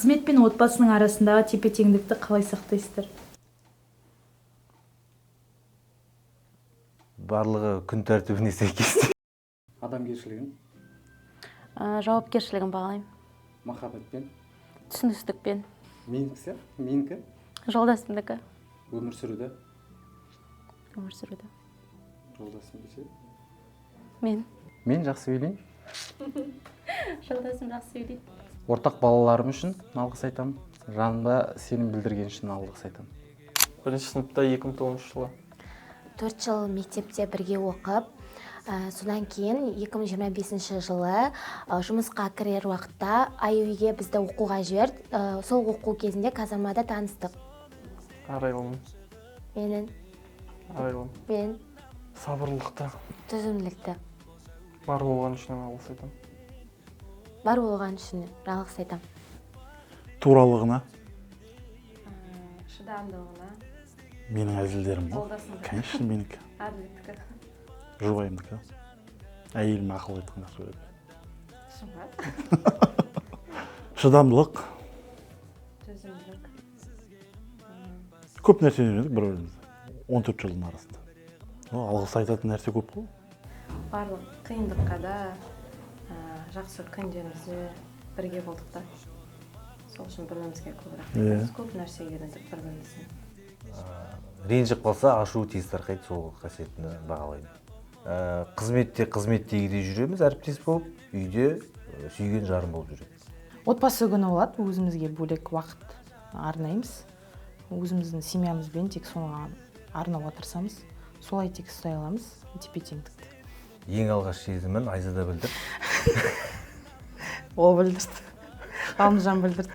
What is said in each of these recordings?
Қызмет пен отбасының арасындағы тепе-теңдікті қалай сақтайсыздар? Барлығы күн тәртібіне сәйкес. Адамгершілігін. Жауапкершілігін бағалаймын. Махаббатпен. Түсіністікпен. Менікі сияқты, менікі. Жолдасымдікі. Өмір сүруді. Өмір сүруді. Жолдасым десе. Мен. Мен жақсы билеймін. Жолдасым жақсы билейді. Ортақ балаларым үшін алғыс айтамын. Жанымда сенім білдірген үшін алғыс айтамын. Бірінші сыныпта 2009 жылы. 4 жыл мектепте бірге оқып, содан кейін 2025 жылы жұмысқа кірер уақытта АЮге бізді оқуға жіберді. Сол оқу кезінде казармада таныстық. Арайлым. Менің. Арайлым. Мен. Сабырлықты. Төзімділікті. Бар болған үшін алғыс айтамын. Бар болған үшін алғыс айтамын. Туралығына. Шыдамдылығына. Менің әзілдерім ғой. Жолдасыңдікі. Конечно, менікі. Әділеттікі. Жұбайымдікі. Әйелім ақыл айтқан жақсы көреді. Шын ба? Шыдамдылық. Төзімділік. Көп нәрсені үйрендік бір-бірімізден. 14 жылдың арасында. Алғыс айтатын нәрсе көп қой. Барлық қиындыққа да, жақсы күндерімізде бірге болдық та. Сол үшін бір-бірімізге көп рахмет. Көп нәрсе үйрендік бір-бірімізден. Ренжіп қалса ашуы тез тарқайды, сол қасиетін бағалаймын. Қызметте қызметтегідей жүреміз, әріптес болып, үйде сүйген жарым болып жүреміз. Отбасы күні болады, өзімізге бөлек уақыт арнаймыз. Өзіміздің семьямызбен тек соған арнауға тырысамыз. Солай тек ұстай аламыз тепе-теңдікті. Ең алғаш сезімін Айзада білдірді. Ол білдірді. Ғалымжан білдірді.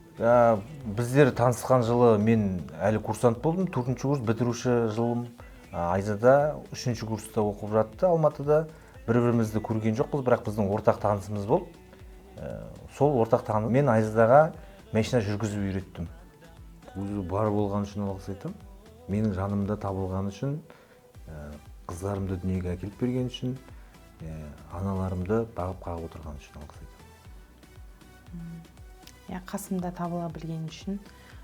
Біздер танысқан жылы мен әлі курсант болдым, 4-ші курс бітіруші жылым. Айзада 3-ші курста оқып жатты Алматыда. Бір-бірімізді көрген жоқпыз, бірақ біздің ортақ танысымыз болды. Сол ортақ таным мен Айзадаға машина жүргізіп үйреттім. Өзі бар болған үшін алғыс айтамын. Менің жанымда табылған үшін, қыздарымды дүниеге әкеліп берген үшін, аналарымды бағып қағып отырған үшін алғыс айтамын. Қасымда табыла білген үшін,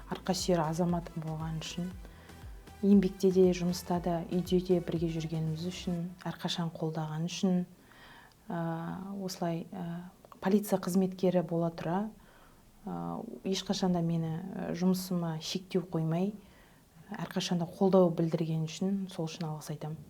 арқа сүйер азаматым болған үшін, еңбекте де, жұмыста да, үйде де бірге жүргеніміз үшін, әрқашан қолдаған үшін, осылай, полиция қызметкері бола тұра, ешқашан да мені жұмысыма шектеу қоймай, әрқашан да қолдау білдірген үшін, сол үшін алғыс айтамын.